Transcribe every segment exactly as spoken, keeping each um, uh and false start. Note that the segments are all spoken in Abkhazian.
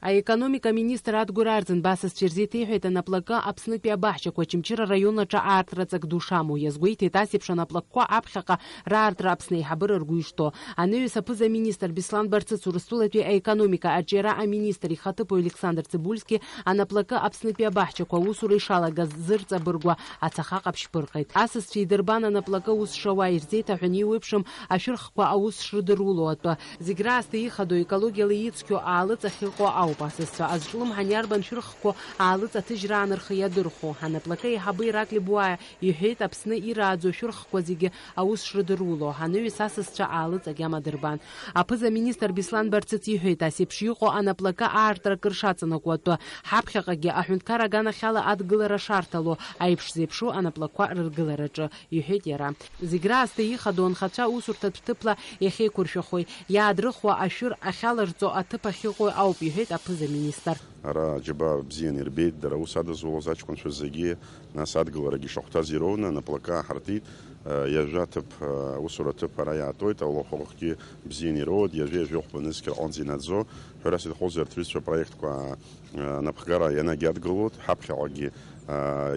Аекономика аминистр Адгәыр Арӡынба асасцәа ирзеиҭеиҳәеит анаплакы Аԥснытәи абаҳчақәа Очамчыра араион аҿы аартра ҵак ду шамоу. Иазгәеиҭеит, ас еиԥш анаплакқәа аԥхьаҟа раартра Аԥсны аиҳабыра ргәы ишҭоу. Анаҩс аԥыза-министр Беслан Барцыц Урыстәылатәи аекономика аҿиара аминистр ихаҭыԥуаҩ Александр Цыбульски анаплакы Аԥснытәи абаҳчақәа аусура ишалагаз зырҵабыргуа ацаха ҟаԥшь ԥырҟеит. Асасцәа идырбан анаплакы аус шауа, ирзеиҭаҳәан еиуеиԥшым ашәырхқәа аус шрыдыруло атәы. Зегь раасҭа ихадоу, екологиала ицқьоу аалыҵ ахьыҟоу ауп асасцәа. Азҿлымҳан иарбан шәырхқәоу аалыҵ аҭыжьраан рхы иадырхәо. Анаплакы аиҳабы Ираклий Буаиа иҳәеит, Аԥсны ирааӡо ашәырхқәа зегьы аус шрыдыруло. Анаҩс асасцәа аалыҵ агьама дырбан. Аԥыза-министр Беслан Барцыц иҳәеит, ас еиԥш иҟоу анаплакы аартра акыр шаҵанакуа атәы. Ҳаԥхьаҟагьы аҳәынҭқар аганахьала адгылара шарҭало аиԥш зеиԥшу анаплакқәа рыргылараҿы, иҳәеит иара. Зегь раасҭа ихадоу анхацәа усурҭатә ҭыԥла иахьеиқәыршәахои, иаадрыхуа ашәыр ахьаларҵо аҭыԥ ахьыҟои ауп, иҳәеит аԥыза-министр. Ара аџьабаа бзианы ирбеит, дара аус адызулоз аҷкәынцәа зегьы, нас адгыларагьы ишахәҭаз ироуны анаплакы ааҳартит, ҩажәа ҭыԥ, аусура ҭыԥ ара иаатуеит, аулахәыхгьы бзианы ироуеит, ҩажәа ҩажәи хәба нызқь рҟынӡа инаӡо, ҳәарас иҭахузеи арҭ рҩызцәа апроектқәа, анапхгара ианагьадгылоит, ҳаԥхьаҟагьы,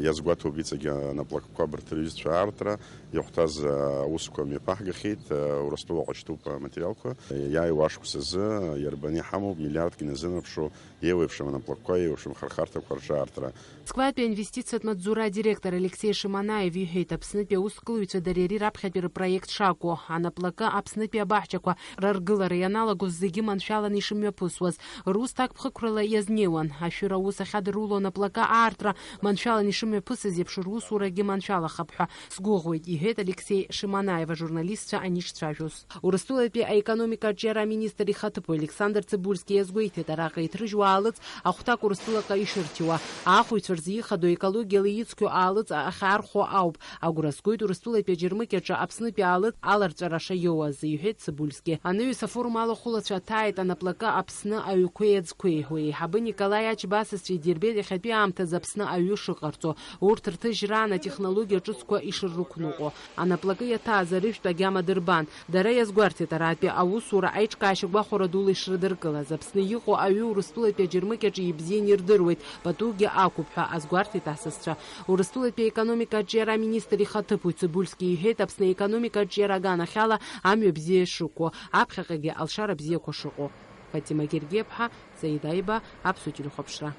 иазгәаҭоуп иҵегьы анаплакқәа абарҭ рҩызцәа аартра, иахәҭаз аусқәа мҩаԥаҳгахьеит, Урыстәылаҟа ишьҭоуп аматериалқәа, иааиуа ашықәс азы иарбаны иҳамоуп, миллиардк иназынарԥшуа, еиуеиԥшым анаплакқәа, еиуеиԥшым ахырхарҭақәа рҿы аартра. Москватәи аинвестициатә маҵзура адиректор Алексеи Шиманаев иҳәеит, Аԥснытәи аусқәлаҩцәа дара иреи раԥхьатәи рпроект шакәу, анаплакы Аԥснытәи абаҳчақәа раргылара ианалагоз зегьы маншәаланы ишымҩаԥысуаз, рус ҭакԥхықәрала иазнеиуан. Ашәыр аус ахьадыруло анаплакы аартра маншәаланы ишымҩаԥысыз еиԥш русурагьы маншәалахап ҳәа сгәыӷуеит, иҳәеит Алексеи Шиманаев ажурналистцәа анишцәажәоз. Урыстәылатәи аекономика аҿиара аминистр ихаҭыԥуаҩ Александр Цыбульски иазгәеиҭеит, араҟа иҭрыжьуа аалыҵ ахәҭак Урыстәылаҟа ишырҭиуа. Аахәаҩцәа рзы ихадоу, екологиала ицқьоу аалыҵ ахьаархәо ауп. Агәра згоит Урыстәылатәи аџьармыкьаҿы Аԥснытәи аалыҵ аларҵәара шаиоу азы, иҳәеит Цыбульски. Анаҩс афорум алахәылацәа аҭааит анаплакы Аԥсны аҩқәеи аӡқәеи. Уи аиҳабы Николаи Ачба асасцәа идирбеит иахьатәи аамҭазы Аԥсны аҩы шыҟарҵо. Урҭ рҭыжьраан атехнологиа ҿыцқәа ишыррықәныҟәо. Анаплакы иаҭааз арыжәтә агьама дырбан. Дара иазгәарҭеит аратәи аусура аиҿкаашьа гәахәара дула ишрыдыркылаз. Аԥсны иҟоу аҩы Урыстәылатәи аџьармыкьаҿы ибзианы ирдыруеит, патугьы ақәуп ҳәа азгәарҭеит асасцәа. Урыстәылатәи аекономика аҿиара аминистр ихаҭыԥуаҩ Цыбульски иҳәеит, Аԥсны аекономика аҿиара аганахьала амҩа бзиа шықәу, аԥхьаҟагьы алшара бзиақәа шыҟоу. Фатима Гергиаԥҳа, Саид Аиба, Аԥсуа телехәаԥшра.